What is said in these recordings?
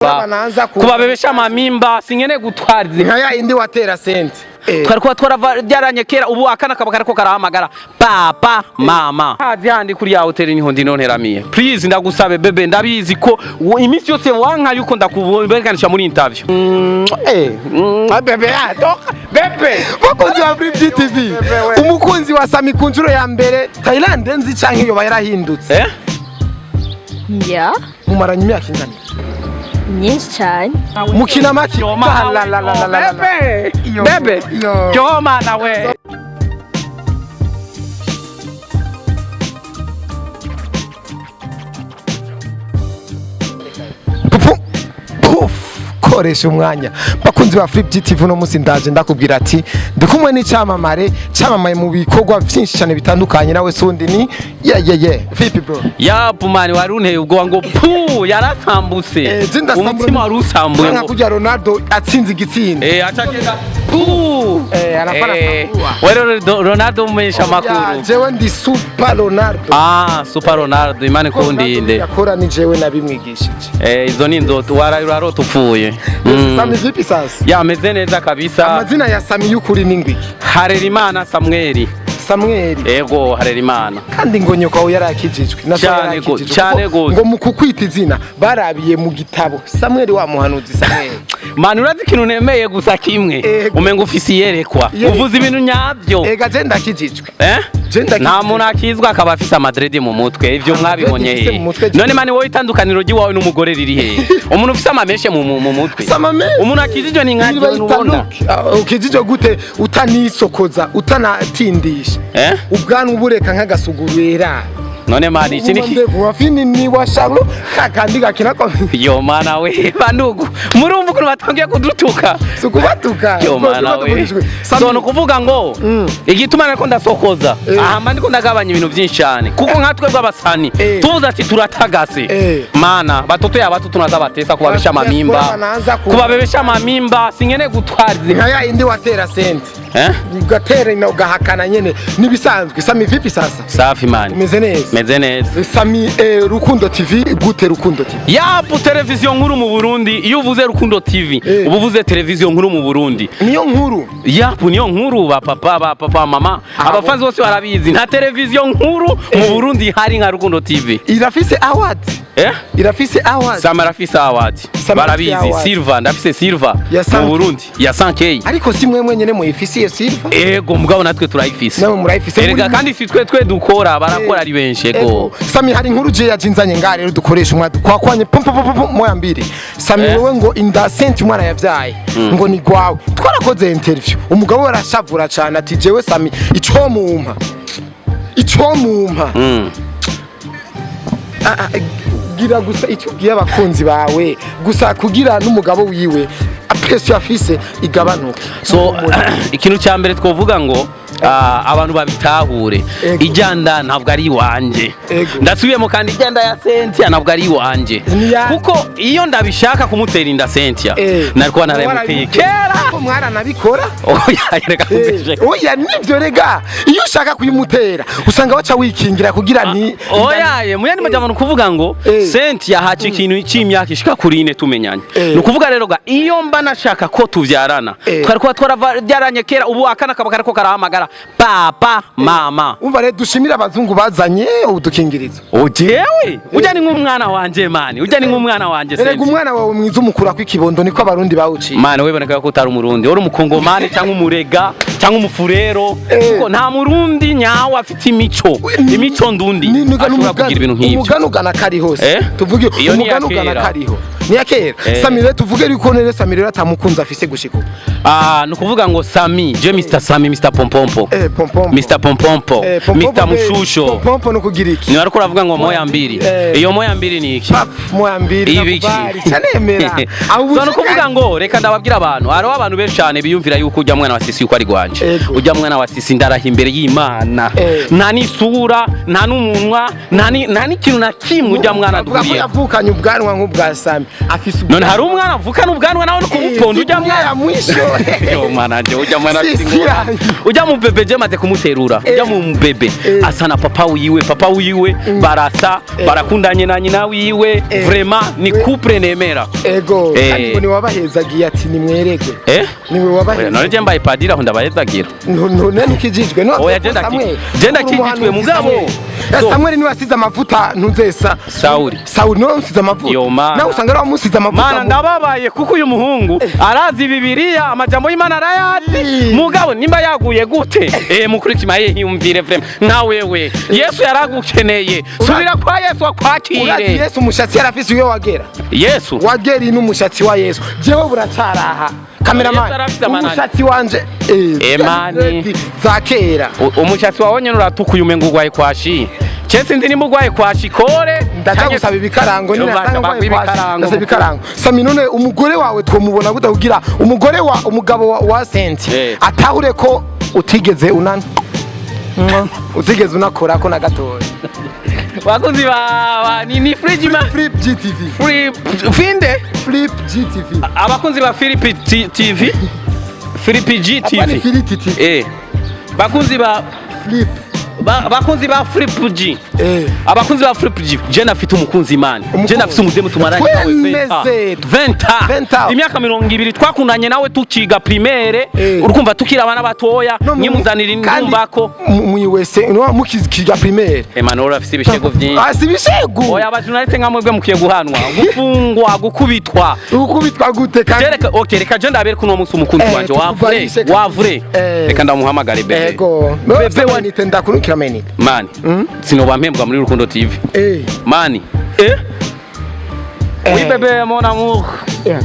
Bananza Kubabebesha amamimba sinkene gutwara. Nka ya indi watera sente. Twari kuba twarabyaranye kera, ubu akana kaba kariko karahamagara papa, mama. Hazi handi kuri ya hoteli niho ndi nonteramiye. Please, ndagusabe bébé, ndabizi ko iminsi yose wanka yuko ndakubeganisha muri interview. Ah, bébé, ah, toka bébé. Mukunzi wa Free TV, umukunzi wa Sami ku nshuro ya mbere Thailand nzi canke yoba yarahindutse? Eh. Ya. Mumaranye imyaka ingana iki? Myinshi cyane. Mukina maki? Yo, mana. La, la, la, la, la, la. Bébé. Yo, Bébé. yo. Yo, mana we. Pupu, puf, koresha umwanya. Bakunzi ba Flip TV, uno munsi ndaje ndakubwira ati ndi kumwe n'icyamamare cyamamaye mu bikorwa byinshi cyane bitandukanye. Nawe sundi ni ye ye ye. Vipi, bro? Yapu mani, wari unteye ubwoba ngo pu yarasambutse. Je ndasambura. Umutima wari usambuye Nka ngo kurya Ronaldo atsinze igitsinda. Acagenda pu. Arafana sambua. Wewe Ronaldo umumenyesha Ya, makuru. jewe ndi Super Ronaldo. Ah, Super Ronaldo, Imana ikundinde. Yakora ni jewe nabimwigishije. Izo ni indoto wararota upfuye. Sami, vipi sasa? Ya, meze neza kabisa. Amazina ya Sami y'ukuri ni ngwiki? Harerimana Samueli. Samuel? Ego, Harerimana. Kandi ngo nyoko wawe yarakijijwe na so Cyane yarakijijwe. cyane Kuko gose. ngo mu kukwita izina barabiye mu gitabo Samuel wa muhanuzi Samuel. Mani, urazi ikintu nemeye gusa kimwe? Ego. Umenga ufise iyerekwa. Iyerekwa. Uvuze ibintu nyabyo. Ega, je ndakijijwe. Eh? Je ndakijijwe. Nta muntu akizwa akaba afise amadredi mu mutwe. Ivyo mwabibonye mfise mu he? mutwe? None mani, wowe itandukaniro ry'iwawe n'umugore riri he? Umuntu ufise amameshe mu mutwe. Samame. Umuntu akijijwe ni nka jewe nubona. Ukijijwe gute utanisokoza, utanatindisha? Eh? Ubwanwa ubureka nk'agasugurera. None mani, iki ni Wafini ni wa Charlo kakandi gakina ko. Yo mana we, bandugu, murumva ukuntu batangiye kudutuka? Sukubatuka. Yo mana we, so ni ukuvuga ngo igituma nariko ndasokoza, aha mba ndiko ndagabanya ibintu byinshi cyane, kuko nka twebwe abasani tuvuze ati turatagase, mana batoto yaba tunazabatesa kubabesha amamimba. Bananza Kubabebesha amamimba sinkene gutwara. Nka ya indi watera sente. Eh. Ugatera ina ugahakana nyene nibisanzwe. Sami, vipi sasa? Safi mani. Umeze neza? Meze neza. Sami, Rukundo TV gute? Rukundo TV? Yapu, televiziyo nkuru mu Burundi. Iyo uvuze Rukundo TV, uba uvuze televiziyo nkuru mu Burundi. Niyo nkuru. Yapu, niyo nkuru. Ba papa, ba papa, mama, abafanzi bose barabizi, nta televiziyo nkuru mu Burundi hari nka Rukundo TV. Irafise award? Eh. Irafise award? Sama arafise award. Sama Barabizi. arafise award. Silver, ndafise silver Ya mu 100K. Burundi ya 100K. Ariko si mwe mwenyene muyifise iyo silver? Ego, mugabo natwe turayifise. Namwe murayifise. Erega kandi si twe dukora, barakora ari benshi, ego. Sami, hari inkuru je yajinzanye ngaha rero dukoresha umwa kwakwanye pum pum pum pum moya mbiri. Sami, wewe ngo inda senti umwana yavyaye ngo ni gwawe. Twarakoze interview, umugabo we arashavura cane ati jewe Sami ico mumpa, ico mumpa. Ah, ah, gira gusa icyo ubwiye abakunzi bawe gusa kugira n'umugabo wiwe pression afise igabanuke. So ikintu cya mbere twovuga ngo abantu babitahure, ijyanda ntabwo ari iwanje. Ndasubiyemo kandi, ijyanda ya Sentia ntabwo ari iwanje, kuko iyo ndabishaka kumutera inda Sentia, nari kuba narayimuteye kera. Ko mwaranabikora. Oya, reka nkumvishe. Oya, nivyo rega, iyo ushaka kuyimutera usanga waca wikingira kugira ni Oya, ye muyandi majambo ni ukuvuga ngo Sentia haca ikintu c'imyaka ishika kuri 4 tumenyanye. Ni ukuvuga rero ga iyo mba nashaka ko tuvyarana, twari kuba twaravyaranye kera, ubu akana kaba kariko karahamagara papa, mama. Umva rero, dushimire abazungu bazanye udukingirizo. Ujewe ujya ni nk'umwana wanje mani, ujya ni nk'umwana wanje. Erega Sentia. umwana wawe mwiza umukura kw'ikibondo, niko abarundi bawuciye. Mani, weboneka ko utari umurundi, uri umukongomani cyangwa umurega cyangwa umufurero, kuko nta murundi nyawe afite imico ndundi ashobora kugira ibintu nk'ibyo. Umugani ugana kari hose. Tuvuge Iyo ni iya umugani ugana kera. kariho ni iya kera. Sami rero, tuvuge yuko rero Sami rero atamukunzi afise gushika ubu. Ah, ni ukuvuga ngo Sami, je Mr Sami, Mr Pompompo. Pompompo. Mr Pompompo. Pompompo. Mr Mushusho. Pompompo no kugira iki? Ni wariko uravuga ngo moya mbiri. Iyo moya mbiri ni iki? Pap, moya mbiri. Ibiki? Nakubali canemera. Aho So ni ukuvuga ngo reka ndababwira abantu, hariho abantu benshi cyane biyumvira yuko ujya mwana wa sisi yuko ari gwanje. wanje. Ujya mwana wa Sisi, ndaraha imbere y'Imana, nta n'isura, nta n'umunwa, nta n'ikintu na kimwe ujya mwana Avuga ko duhuriye. yavukanye ubwanwa nk'ubwa Sami, afise. None hari umwana avukana ubwanwa nawe no kumuponda ujya mwana? Ya mwisho. Yo mwana wanje, ujya mwana Si, afise si, ingorane. Ujya mu bébé je maze kumuterura, ujya mu bébé asa na papa wiwe, papa wiwe barasa, barakundanye na nyina wiwe. Vraiment ni couple nemera. Ego. Kandi ngo ni wabahezagiye ati nimwerege. Eh. Niwe Oya, wabahezagiye. none je mbaye padiri aho ndabahezagira? None ntukijijwe? No. Oya, je ndakijijwe mugabo. So- Samuel niwe wasize amavuta ntuzesa. Sauli. Sauli niwe wasize amavuta. Yo, mana. Nawe usanga ari wamusize amavuta. Mana, ndababaye kuko uyu muhungu arazi Bibiliya, amajambo y'Imana arayazi. Mugabo nimba yaguye gute, mukurikima ye yumvire vraiment nka wewe Yesu yaragukeneye, subira kwa Yesu Urazi akwakire. Yesu umushatsi yarafise iyo wagera. Yesu. Wagera ino umushatsi wa Yesu jewe buracaraha. Cameraman. Yesu arafise amanani. Umushatsi wanje Mani. za kera. Umushatsi wawe nyene uratukuye, umenga urwaye kwashi. Cese nzi nimba urwaye kwashi kore. Ndaja gusaba ibikarango nyine. Yo, nasanga baguha ngwaye kwashi. ibikarango. Ndasaba ibikarango. Sami, none umugore wawe twomubona gute kugira umugore wa umugabo wa Senti atahure ko utigeze unana, utigeze unakora ko na gatoya? Bakunzi ba ni fridge ma Flip GTV. Free finde. Flip GTV. Abakunzi ba Philip TV, Philip G Apana. TV. Philip TV. Bakunzi ba Flip. Bakunzi ba Flip G. Abakunzi ba Flip G, je nafite umukunzi man, je nafite umudemu tumaranye nawe Twemeze. 20 ans. 20 ans. Imyaka 20 twakundanye nawe tukiga primaire. Urukumva tukiri abana batoya. No, nyimuzanira kandi indumbako. Mwiwese no mukiga primaire. Emmanuel afise ibishego byinshi. Ah, si ibishego. Oya, abajournaliste nka mwebwe mukwiye guhanwa, gufungwa, gukubitwa. Ukubitwa gute kandi? Jereka, okay, reka je ndabereka uno munsi umukunzi wanje wa vrai. Tukuvalishe Wa vrai. Reka ndamuhamagare bébé. Ego. Bébé wa Nite ndakurukira menite. Mani, sinoba mpembwa muri Rukundo TV. Mani, oui bébé, mon amour.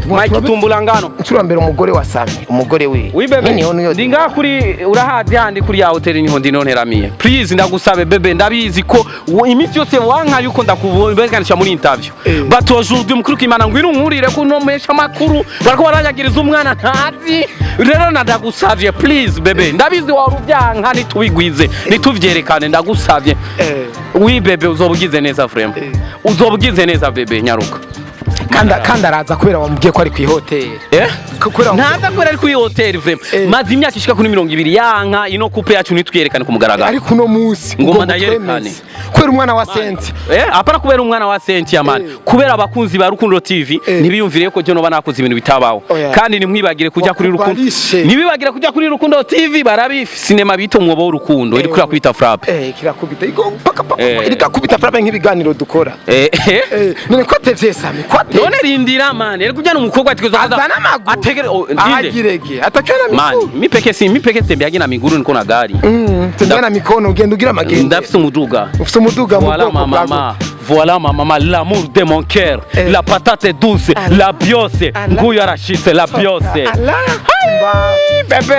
Mike Tumbulangano. Nshuro mbere umugore wa Sami, umugore we. Oui bébé. Nyine niyo. Ndi ngaha kuri urahazi handi kuri ya hoteli, niho ndi nonteramiye. Please ndagusabe bébé, ndabizi ko iminsi yose wanka yuko ndakubonekanisha muri interview. But aujourd'hui mukuru kimana ngwino nkurire ko no mesha makuru bariko baranyagiriza umwana ntazi. Rero ndagusavye please bébé, ndabizi wari ubyanka, nitubigwize nituvyerekane, ndagusavye. Oui bébé, uzoba ugize neza vraiment. Uzoba ugize neza bébé, nyaruka. Kandi araza kubera wamubwiye ko ari ku ihoteli. Kubera Ntaza kubera ari kuri hoteli vraiment. Maze imyaka ishika kuri 20 yanka ino couple yacu nitwiyerekane ku mugaragaro. Ariko uno munsi Ngoma ugomba ndayerekane. utwemeze. Kubera umwana wa Senti. Apana kubera umwana wa Senti ya man. Kubera abakunzi ba Rukundo TV ntibiyumvire ko je noba nakoze ibintu bitabaho. Oya. Kandi nimwibagire kujya kuri Rukundo. Wakubalishe. Ntibibagire kujya kuri Rukundo TV, barabi sinema bita Umwobo w'Urukundo iri kuri kwita frappe. Kirakubita. Iko paka paka irikakubita frappe nk'ibiganiro dukora. None ko atevye Sami, ko atevye? None rindira man, eri kujyana umukobwa ategerezwa kuza- Azana amaguru. Ategere oh, ndinde. Ahagirege. Atakiwa na Man, miguu. mi peke si mi peke tembeagi na miguru, niko na gari. Tembea na mikono, ugenda ugira amagendo. Ndafise umuduga. Ufise umuduga mu Voilà bwoko ma bwa maman, voilà ma maman, l'amour de mon cœur, Eh. la patate douce, Allah. la biose, Allah. nguyu arashitse la biose. Allah. Bébé.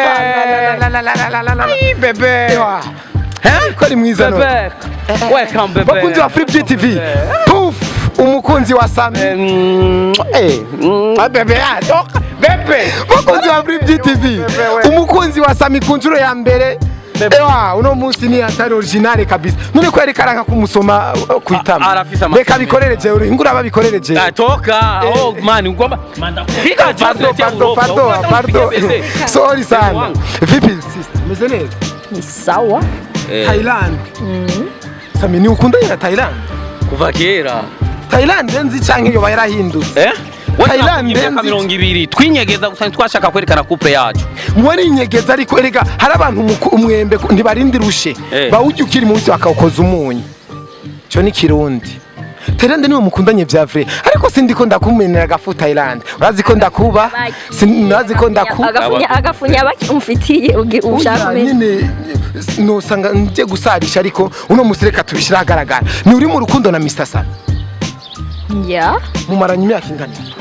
La la la la la la la. Bébé. Ewa. Ko ari mwiza none. Bébé. Welcome bébé. Bakunzi wa Flip GTV. Puf, umukunzi wa Sami. Bébé, ah, donc, bébé. Bakunzi wa Flip GTV. Umukunzi wa Sami ku nshuro ya mbere. Ewa, uno munsi ni atari original kabisa. None ko yari karanka kumusoma ku itama. Arafise amasomero. Reka bikorere jewe, ingura babikorere jewe. Ah, toka. Oh man, ugomba. Piga. Pardon, pardon, pardon, pardon. Sorry sana. Vipi sister, meze neza? Ni sawa. Thailand. Sami, ni ukundanye na Thailand? Kuva kera. Thailand nzi canke yoba yarahindutse? Thailand Thailand imyaka nzi- 20 twinyegeza gusa, ntitwashaka kwerekana couple yacu. Muri nyegeza, ariko erega hari abantu umwembe ntibarindira ushe. Bawurya ukiri munsi bakawukoza umunyu. Cyo ni kirundi. Thailand niwe mukundanye vya vrai, ariko sindi ko ndakumenera agafu Thailand. Urazi ko ndakuba, urazi ko ndakuba. Agafunya agafunya baki umfitiye ushaka Oya, kumenya. Nyine nosanga nje gusarisha, ariko uno musi reka tubishire ahagaragara. Ni uri mu rukundo na Mr. Sami? Ya. Mumaranye imyaka ingana iki?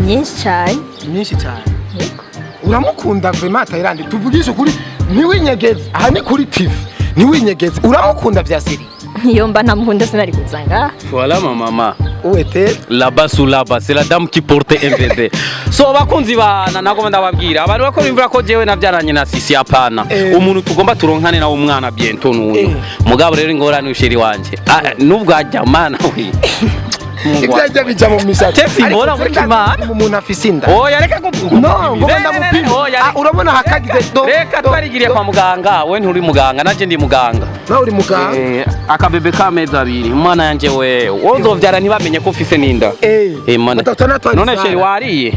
Myinshi cyane. Myinshi cyane. Yego. Uramukunda vraiment Thailand? Tuvugishe ukuri, ntiwinyegeze, aha ni kuri TV, ntiwinyegeze, uramukunda vya sérieux? Iyo mba ntamukunda sinari kuza ngaha. Voilà ma mama. Où était? Là-bas sous là-bas, c'est la dame qui portait un bébé. So bakunzi bana, nagomba ndababwira abantu bako bimvura ko jewe navyaranye na Sisi, hapana. Umuntu tugomba turonkane nawe umwana bientôt n'uyu. Mugabo rero ingorane, chéri wanje. Ah, nubwo ajya mana we. Mungu Ibyo wanje. ajya bija mu mishatsi. Chef, mbona Ariko muri Kimana. umuntu afise inda. Oya, reka ko No, ngomba ndamupima. Oya, Ah, urabona hakagize do. Reka, twarigiriye kwa muganga. We nturi muganga, nanje ndi muganga. Nawe uri muganga. Akabebe k'amezi 2, umwana yanje we, wozovyara ntibamenye ko ufise n'inda. Mana. Mutatana twari None sana. chéri wariye?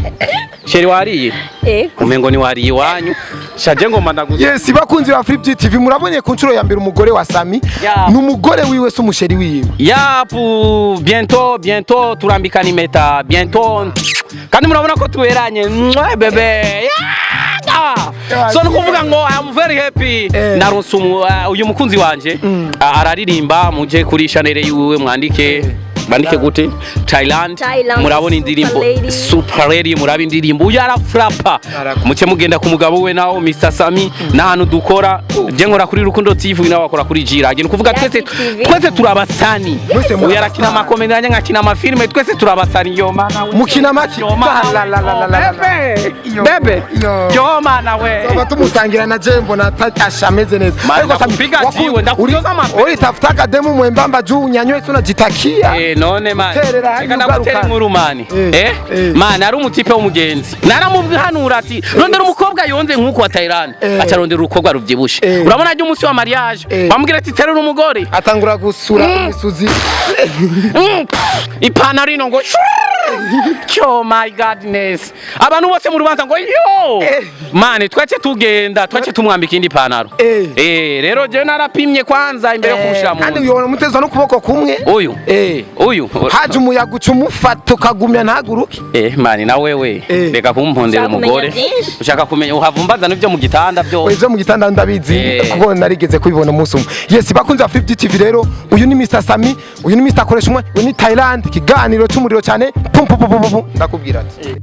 Chéri wariye? Ego. Umengo ni wariye iwanyu. Shaje ngomba ndaguza. Yes, bakunzi ba Flip TV, murabonye ku nshuro ya mbere umugore wa Sami. Yeah. Ni umugore wiwe, si umuchéri wiwe. Yapu, bientôt, bientôt turambikana impeta, bientôt. Kandi murabona ko tuberanye. Mwah, bébé. Yeah! So nukuvuga ngo I'm very happy. Naronse uyu mukunzi wanje araririmba, muje kuri channel yiwe mwandike. Bandike gute? Thailand. Thailand, Murabona Super indirimbo Lady. Super Lady, muraba indirimbo. Uyu arafrapa. Arakora. Muce mugenda ku mugabo we nawo Mr Sami n'ahantu dukora. Je nkora kuri Rukundo TV, nawe akora kuri Jira. Ni kuvuga twese TV. twese turabasani. Mwese muri Uyu arakina abasani. amakomedi, nanjye nkakina amafilime, twese turabasani, yo mana we. Mukina maki? Yo mana La, la, la, la, la, la. we. Yo, Bébé. yo. Yo mana we. Tuba tumusangira na Jembo na Tasha ameze neza. Mana, Ariko Sami, ndakupiga jiwe, ndakuyoza amape. Uri demu mwembamba juu unyanywe unajitakia. None man. Terera Reka ndagutera ugaruka. inkuru mani. Man, ari umutipe w'umugenzi. Naramuhanura ati rondera umukobwa yonze nk'uko wa Thailand. Aca arondera urukobwa ruvyibushe. Urabona ajya umunsi wa mariage. Bamubwira ati terera umugore. Atangura gusura imisuzi. Ipantaro ino ngo cyo, my godness, abantu bose mu rubanza ngo yo mani, twace tugenda twace tumwambika indi pantaro. Rero je narapimye kwanza imbere yo kumushira mu Kandi nzu. uyobora umutezwa n'ukuboko kumwe. Uyu uyu Haje umuyaga uca umufata ukagumya ntaguruke. Mani, na wewe reka kumpondera Ushaka kumenya umugore. byinshi. Ushaka kumenya, uhavumbaza n'ibyo mu gitanda byose. Ivyo mu gitanda ndabizi kuko narigeze kubibona umunsi umwe. Yes, bakunze ba Flip TV, rero uyu ni Mr Sami, uyu ni Mr Koresha umwe, uyu ni Thailand, ikiganiro c'umuriro cyane. Pum pum pum pum pum. Ndakubwira ati